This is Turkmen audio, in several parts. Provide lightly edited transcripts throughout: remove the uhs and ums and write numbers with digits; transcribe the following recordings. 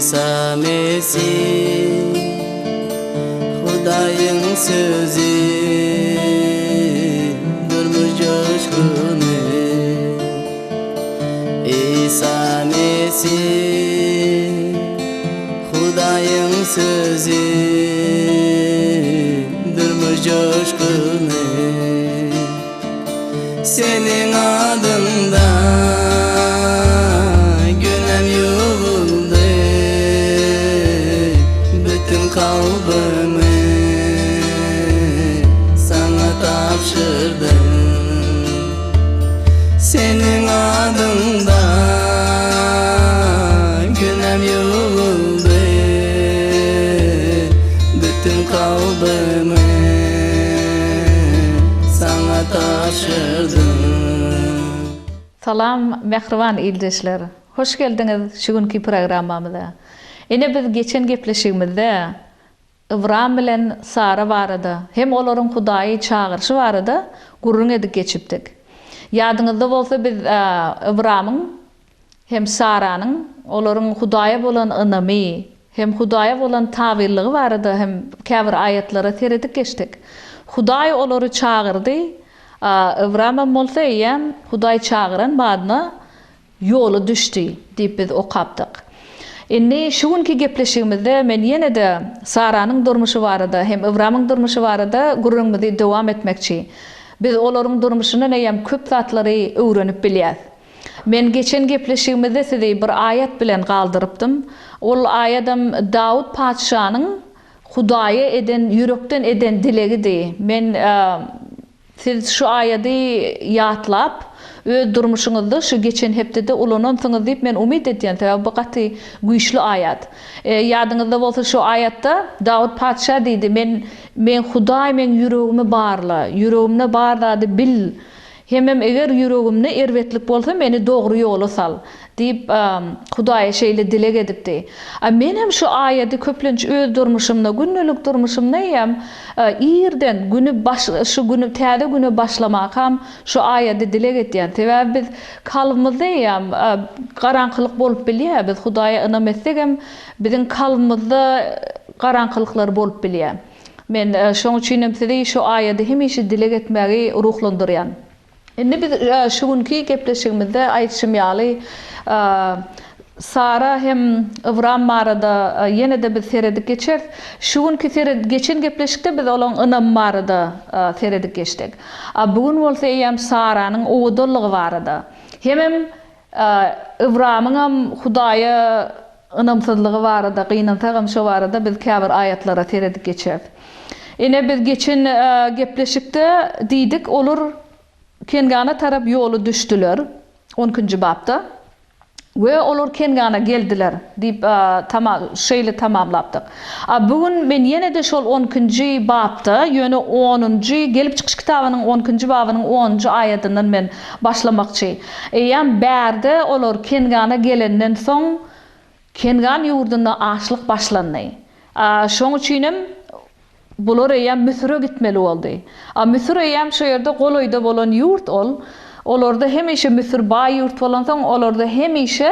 Isa Mesih Hudaýyň sözi Durmuş joşguny Isa Mesih Hudaýyň sözi Durmuş joşguny Seniň adyňda günäm ýuwuldy, Bütin kalbymy Saňa tabşyrdym. Seniň adyňda günäm ýuwuldy, Bütin kalbymy Saňa tabşyrdym. Salam mähriban ildeşler! Hoş geldiňiz şu günki programmamyza. Ine biz geçen gepleşigimizde Ybram bilen Sara barada hem olaryň Hudaýy çagyryşy barada gürrüň edip geçipdik. Ýadyňyzda bolsa biz Ybramyň hem Saranyň olaryň Hudaýa bolan ynamy hem Hudaýa bolan tabynlygy barada hem käbir aýatlara seredip geçdik. Hudaý olary çagyrdy, a Ybramam bolsa eýýäm Hudaý çagyran badyna ýola düşdi diýip biz okapdyk. Indi şu günki gepleşigimizde men ýene-de Saranyň durmuşy barada hem Ybramyň durmuşy barada gürrüňimizi dowam etmekçi. Biz olaryň durmuşyndan eýýäm köp zatlary öwrenip bilýäs. Men geçen gepleşigimizde sizi bir aýat bilen galdyrypdym. Ol aýadam Dawut patyşanyň Hudaýa eden ýürekden eden dilegidi. Men siz şu aýady ýatlap, öz durmuşyňyzda şu geçen hepdede ulanansyňyz diýip men umyt edýän, sebäbi bu gaty güýçli aýat. Ýadyňyzda bolsa şu aýatda Dawut patyşa diýdi, Men men Hudaý meň ýüregimi barla, ýüregimde bar zady bil, Hemem eger ýüregimde erbetlik bolsa, meni dogry ýola sal! diýip, Hudaýa şeýle dileg edipdi. A menem şu aýady köplenç öz durmuşymda, gündelik durmuşymda eýýäm irden güni baş, şu güni, täze güne başlamakam şu aýady dileg edýän. Sebäbi biz kalbymyzda eýýäm garaňkylyk bolup bilýär. Biz Hudaýa ynam etsegem, biziň kalbymyzda garaňkylyklar bolup bilýär. Men şoň üçin hem sizi şu aýady hemişe dileg etmägi ruhlandyrýan. Indi biz şu günki gepleşigimizde aýdyşym ýaly, Sara hem Ybram barada ýene-de biz seredip geçeris. Şu günki seret geçen gepleşikde biz olaň ynamy barada seredip geçdik. A bu gün bolsa eýýäm Saranyň owadanlygy barada hemem Ybramyňam Hudaýa ynamsyzlygy barada, gynansagam şo barada biz käbir aýatlara seredip geçeris. Ine biz geçen gepleşikde diýdik, olar Kengana tarap ýola düşdüler, on ikinji bapda. We olar Kengana geldiler diýip tama şeýle tamamlapdyk. A bu gün men ýene-de şol on ikinji bapda, ýöne onunjy Gelip çykyş kitabynyň on ikinji babynyň onunjy aýadyndan men başlamakçy. Eýýäm bärde olar Kengana gelenden soň, Kengan ýurdunda açlyk başlandy. A şoň üçinem bular eýýäm Müsüre gitmeli boldy. A Müsür eýýäm şo ýerde golaýda bolan ýurt ol. Olarda hemişe Müsür baý ýurt bolansoň, olarda hemişe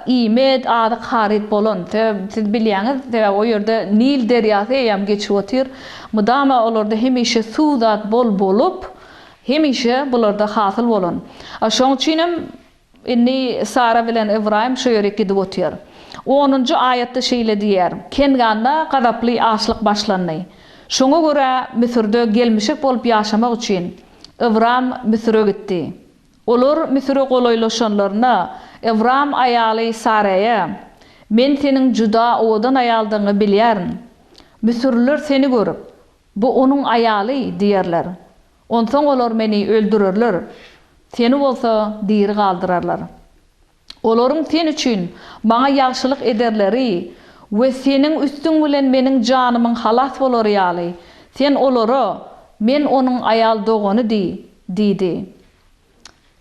iýmit, azyk haryt bolan. Sebäbi siz bilýäňiz, sebäbi o ýerde Nil derýasy eýýäm geçip otyr. Mydama olarda hemişe suw zat bol bolup, Hemişe bularda hasyl bolan. A şoň üçinem indi Sara bilen Ybraýym şo ýerik gidip otyr. Onunjy aýatda şeýle diýýär, Kenganda gazaply açlyk başlandy. Şoňa görä Müsürde gelmişek bolup ýaşamak üçin, Ybram Müsüre gitdi. Olar Müsüre golaýlaşanlarynda, Ybram aýaly Sareýe, Men seniň juda owadan aýaldygyňy bilýärin. Müsürliler seni görüp, Bu onuň aýaly diýerler. Onsoň olar meni öldürerler, seni bolsa diri galdyrarlar. Olaryň sen üçin maňa ýagşylyk ederleri we seniň üstüň bilen meniň janymyň halas bolary ýaly, sen olara, Men onuň aýal dogany diý diýdi.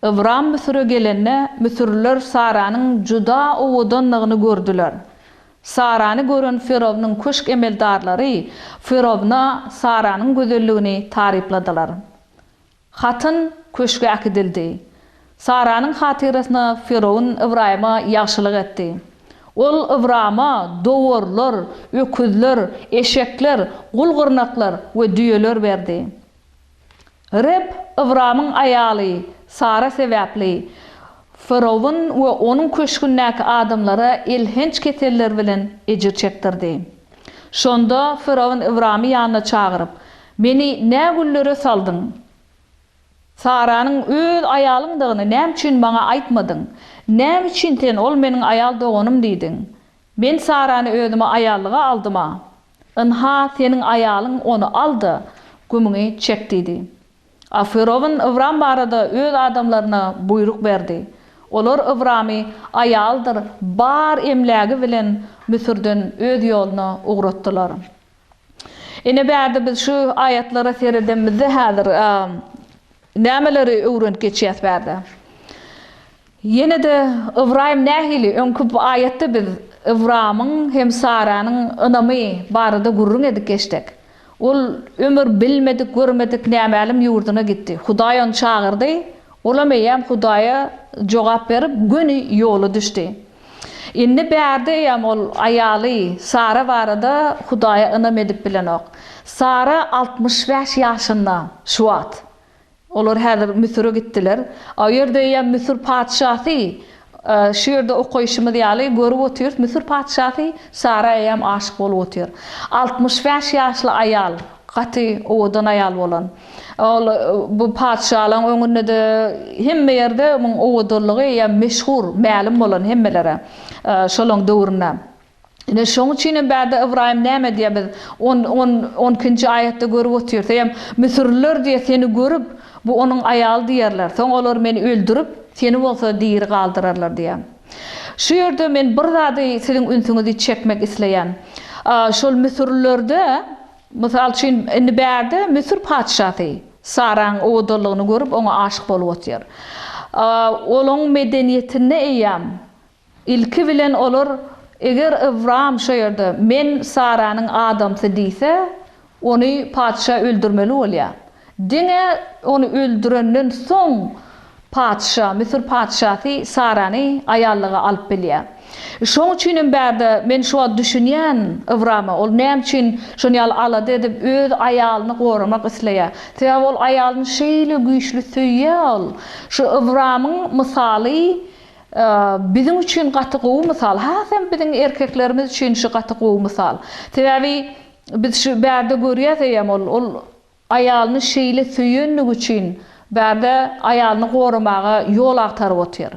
Ybram Müsüre gelende, müsürliler Saranyň juda owadanlygyny gördüler. Sarany gören fyrownyň köşk emeldarlary fyrowna Saranyň gözelligini tarypladylar. Hatyn köşge äkidildi. Saranyň hatyrasyna fyrown Ybraýyma ýagşylyk etdi. Ol Ybrama dowarlar, öküzler, eşekler, gul-gyrnaklar we düýeler berdi. Reb Ybramyň aýaly Sara sebäpli fyrown we onuň köşgündäki adamlara elhenç keseller bilen ejir çekdirdi. Şonda fyrown Ybramy ýanyna çagyryp, Meni nä günlere saldyň? Saranyň öz aýalyňdygyny näme üçin maňa aýtmadyň? Näme üçin sen ol meniň aýal doganym diýdiň? Men Sarany özüme aýallyga aldym-a. Ynha, seniň aýalyň, ony al-da, gümüňi çek diýdi. A fyrown Ybram barada öz adamlaryna buýruk berdi. Olar Ybramy aýalydyr bar emlägi bilen Müsürden öz ýoluna ugratdylar. Ine bärde biz şu aýatlara seredenimizde häzir nämeleri öwrenip geçýäs bärde? Ýene-de Ybraýym nähili öňki bu aýatda biz Ybramyň hem Saranyň ynamy barada gürrüň edip geçdik. Ol ömür bilmedik, görmedik nämälim ýurduna gitdi. Hudaý ony çagyrdy, olam eýýäm Hudaýa jogap berip göni ýola düşdi. Indi bärde eýýäm ol aýaly Sara barada Hudaýa ynam edip bilenok. Sara 65 ýaşynda şu wagt. Olar häzir Müsüre gitdiler. A o ýerde eýýäm Müsür patyşasy, şu ýerde okaýşymyz ýaly, görüp otyrys, Müsür patyşasy Sara eýýäm aşyk bolup otyr. 65 ýaşly aýal, gaty owadan aýal bolan. Ol bu patyşalaň öňünde-de hemme ýerde muň owadanlygy eýýäm meşhur, mälim bolan hemmelere şolaň döwründe. Ine, şoň üçin hem bärde Ybraýym näme diýýär biz on, on, on ikinji aýatda görüp otyrys. Eýýäm müsürliler diýýär seni görüp, bu onuň aýaly diýerler. Soň olar meni öldürip, seni bolsa diri galdyrarlar diýýär. Şu ýerde men bir zady siziň ünsüňizi çekmek isleýän. Şol müsürlilerde Mysal üçin, indi bärde Müsür patyşasy Saraň owadanlygyny görüp, oňa aşyk bolup otyr. Olaň medeniýetinde eýýäm, ilki bilen olar, eger Ybram şo ýerde, Men Saranyň adamsy diýse, ony patyşa öldürmeli bolýar. Diňe ony öldürenden soň patyşa, Müsür patyşasy Sarany aýallyga alyp bilýär. Şoň üçin hem bärde men şu wagt düşünýän Ybrama, ol näme üçin şon ýaly alada edip öz aýalyny goramak isleýär. Sebäbi ol aýalyny şeýle güýçli söýýär ol. Şu Ybramyň mysaly biziň üçin gaty gowy mysal. Hasam biziň erkeklerimiz üçin şu gaty gowy mysal. Sebäbi biz şu bärde görýäs eýýäm ol ol Aýalyny şeýle söýenligi üçin bärde aýalyny goramaga ýol agtaryp otyr.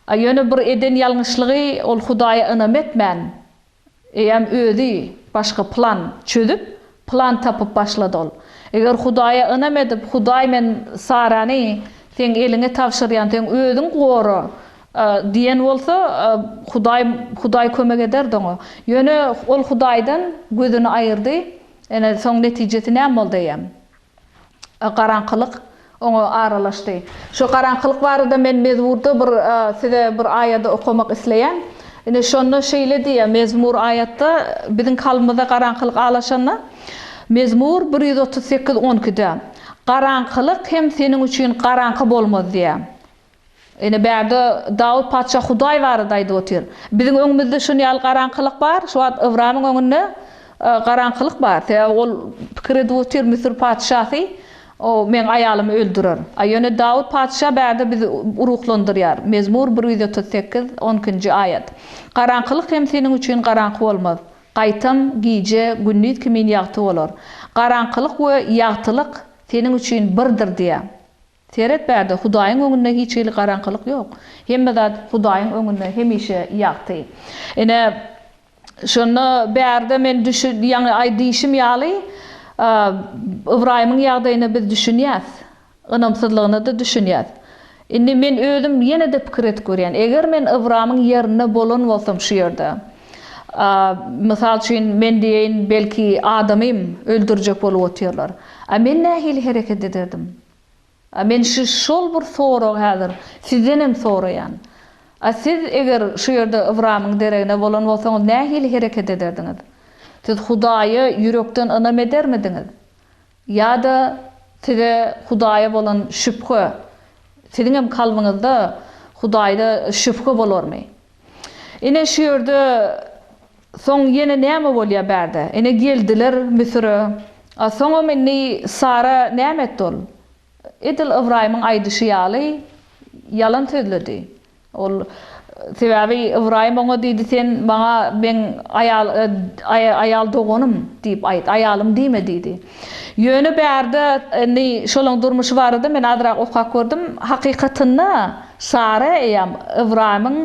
A ýöne bir eden ýalňyşlygy ol Hudaýa ynam etmän, eýýäm özi başga plan çözüp, plan tapyp başlady ol. Eger Hudaýa ynam edip, Hudaý men Sarany seň eliňe tabşyrýan, seň özüň gora diýen bolsa, Hudaý Hudaý kömek ederdi oňa. Ýöne ol Hudaýdan gözüni aýyrdy, Ine, soň netijesi näme boldy eýýäm? Garaňkylyk oňa aralaşdy. Şo garaňkylyk barada men Mezmurda bir size bir aýady okamak isleýän. Ine, şonda şeýle diýýär, Mezmur aýatda biziň kalbymyza garaňkylyk alaşanda, Mezmur 138, 12-de, Garaňkylyk hem seniň üçin garaňky bolmaz diýýär. Ine, bärde Dawut patyşa Hudaý barada aýdyp otyr. Biziň öňümizde şuny ýaly garaňkylyk bar, şu wagt Ybramyň öňünde garaňkylyk bar. Sebäbi ol pikir edip otyr, Müsür patyşasy o meň aýalymy öldürer. A ýöne Dawut patyşa bärde bizi ruhlandyrýar. Mezmur 138, on ikinji aýat. Garaňkylyk hem seniň üçin garaňky bolmaz. Gaýtam, gije gündiz kimin ýagty bolar. Garaňkylyk we ýagtylyk seniň üçin birdir diýýär. Seret bärde Hudaýyň öňünde hiç hili garaňkylyk ýok. Hemme zat Hudaýyň öňünde hemişe ýagty. Ine, şonda bärde men düşü, ýaňy aý diýşim ýaly, Ybraýymyň ýagdaýyna biz düşünýäs. Ynamsyzlygyna-da düşünýäs. Indi men özüm ýene-de pikir edip görýän. Eger men Ybramyň ýerinde bolan bolsam şu ýerde, mysal üçin, men diýeýin, belki, adamym öldürjek bolup otyrlar. A men nähili hereket ederdim? A men şu şol bir soragy häzir sizdenem soraýan. A siz eger şu ýerde Ybramyň deregine bolan bolsaňyz nähili hereket ederdiňiz? Siz Hudaýa ýürekden ynam edermidiňiz? Ýa-da size Hudaýa bolan şübhe, siziňem kalbyňyzda Hudaýda şübhe bolarmy? Ine şu ýerde soň ýene näme bolýar bärde? Ine geldiler Müsüre. A soňam indi Sara näme etdi ol? Edil Ybraýymyň aýdyşy ýaly ýalan sözledi. Ol, Sebäbi Ybraýym oňa diýdi, Sen maňa meň aýal, aýal doganym diýip aýt, aýalym diýme diýdi. Ýöne bärde indi şolaň durmuşy barada men azrak okap gördüm. Hakykatynda Sara eýýäm Ybraýymyň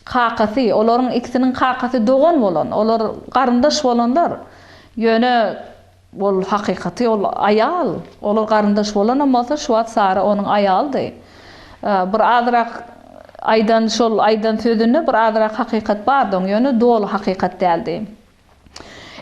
kakasy, olaryň ikisiniň kakasy dogan bolan, olar garyndaş bolanlar. Ýöne Ol hakykaty ol aýal. Olar garyndaş bolanam bolsa şu wagt Sara onuň aýalydy. Bir azrak aýdan şol aýdan sözünde bir azrak hakykat bardy oň ýöne doly hakykat däldi.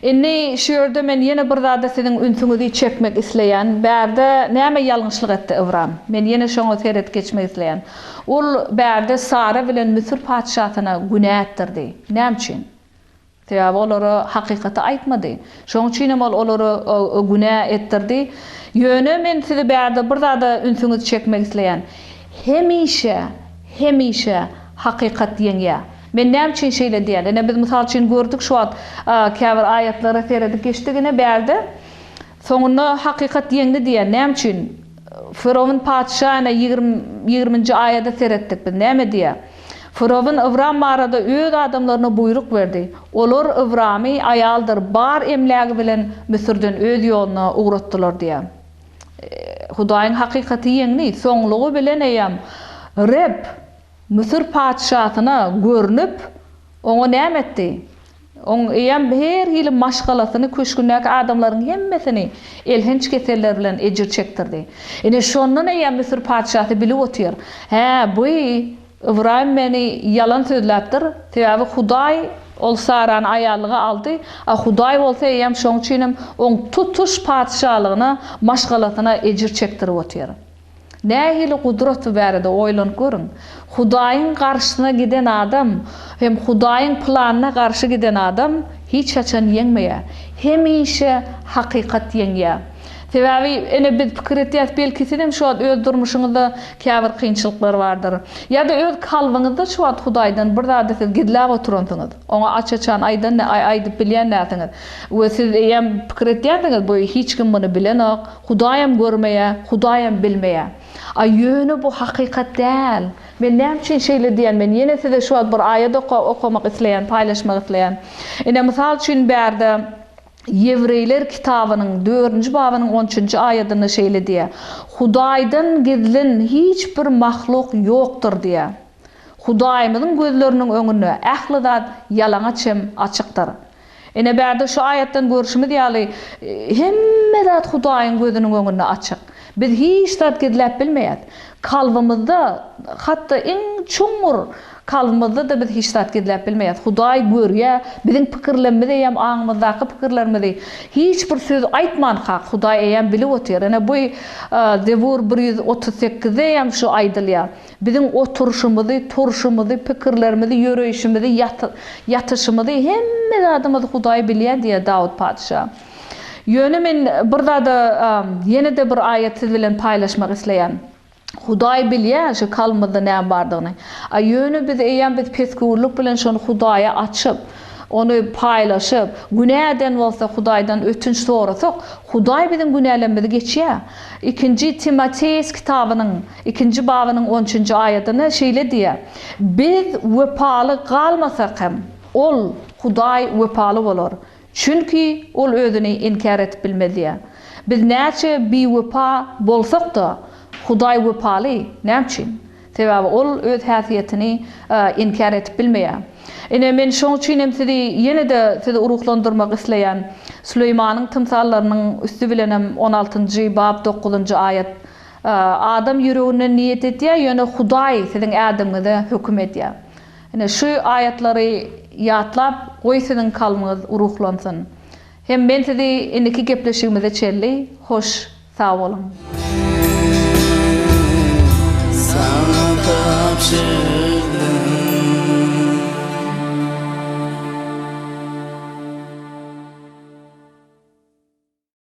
Indi şu ýerde men ýene bir zada siziň ünsüňizi çekmek isleýän. Bärde näme ýalňyşlyk etdi Ybram? Men ýene şoňa seret geçmek isleýän. Ol bärde Sara bilen Müsür patyşasyna günä etdirdi. Näme üçin? Sebäbi olara hakykaty aýtmady. Şonuň üçin hem ol olary günä etdirdi. Ýöne men sizi bärde bir zada ünsüňizi çekmek isleýän. Hemişe, hemişe hakykat ýeňýär. Men näme üçin şeýle diýýän? Ine biz mysal üçin gördük şu wagt käbir aýatlara seredip geçdik ine bärde. Soňunda hakykat ýeňdi diýýär. Näme üçin? Fyrown patyşa ine ýigriminji aýada seretdik biz. Näme diýýär? Fyrown Ybram barada öz adamlaryna buýruk berdi. Olar Ybramy aýaldyr bar emlägi bilen Müsürden öz ýoluna ugratdylar diýýär. Hudaýyň hakykaty ýeňdi. Soňlugy bilen eýýäm Reb Müsür patyşasyna görnüp, oňa näme etdi? Oň eýýäm her hili maşgalasyny, köşgündäki adamlaryň hemmesini elhenç keseller bilen ejir çekdirdi. Ine, şondan eýýäm Müsür patyşasy bilip otyr, Hä, bu Ybraýym meni ýalan sözläpdir, sebäbi Hudaý ol Sarany aýallyga aldy, a Hudaý bolsa eýýäm şoň üçinem oň tutuş patyşalygyna, maşgalasyna ejir çekdirip otyr. Nähili gudrat bu bärede oýlanyp görüň. Hudaýyň garşysyna giden adam hem Hudaýyň planyna garşy giden adam hiç haçan ýeňmeýär. Hemişe hakykat ýeňýär. Sebäbi ine biz pikir etýäs belki sizem şu wagt öz durmuşyňyzda käbir kynçylyklar bardyr. Ýa-da öz kalbyňyzda şu wagt Hudaýdan bir zady siz gizläp oturansyňyz. Oňa aç-açan aýdan aýdyp bilýän dälsiňiz. We siz eýýäm pikir etýänsiňiz bu hiç kim muny bilenok. Hudaýam görmeýär, Hudaýam bilmeýär. A ýöne bu hakykat däl. Men näme üçin şeýle diýýän, men ýene size şu wagt bir aýat okamak isleýän, paýlaşmak isleýän. Ine, mysal üçin bärde Ýewreýler kitabynyň dördünji babynyň on üçünji aýadynda şeýle diýýär, Hudaýdan gizlin hiç bir mahluk ýokdur diýýär. Hudaýymyzyň gözleriniň öňünde ähli zat ýalaňaç hem açykdyr. Ine, bärde şu aýatdan görşümiz ýaly, hemme zat Hudaýyň gözüniň öňünde açyk. Biz hiç zat gizläp bilmeýäris. Kalbymyzda, hatda iň çuňňur kalbymyzda-da biz hiç zat gizläp bilmeýäris. Hudaý görýär, biziň pikirlerimizi eýýäm aňymyzdaky pikirlerimizi hiç bir söz aýtmankak, Hudaý eýýäm bilip otyr. Ine, bu Zebur 138-de eýýäm şu aýdylýar. Biziň oturyşymyzy, turşumyzy, pikirlerimizi, ýöreýşimizi, ýatyşymyzy, hemme zadymyzy Hudaý bilýär diýýär Dawut patyşa. Ýöne men bir zada ýene-de bir aýat siz bilen paýlaşmak isleýän. Hudaý bilýär şu kalbymyzda näme bardygyny. A ýöne biz eýýäm biz pesgöwünlik bilen şony Hudaýa açyp, ony paýlaşyp, günä eden bolsak Hudaýdan ötünç sorasak, Hudaý biziň günälerimizi geçýär. Ikinji Timoteýs kitabynyň Ikinji babynyň on üçünji aýadynda şeýle diýýär, Biz wepaly galmasak hem, Ol, Hudaý, wepaly bolar. Çünki Ol Özüni inkär edip bilmez diýýär. Biz näçe biwepa bolsak-da, Hudaý wepaly. Näme üçin? Sebäbi Ol Öz häsiýetini inkär edip bilmeýär. Ine, men şoň üçin hem sizi ýene-de sizi ruhlandyrmak isleýän. Süleýmanyň tymsallarynyň üsti bilenem on altynjy bap dokuzynjy aýat Adam ýüreginden niýet edýär, ýöne Hudaý siziň ädimiňize höküm edýär. Ine, şu aýatlary ýatlap, goý siziň kalbyňyz ruhlansyn. Hem men sizi indiki gepleşigimize çenli hoş sag boluň. Saňa tabşyrdym.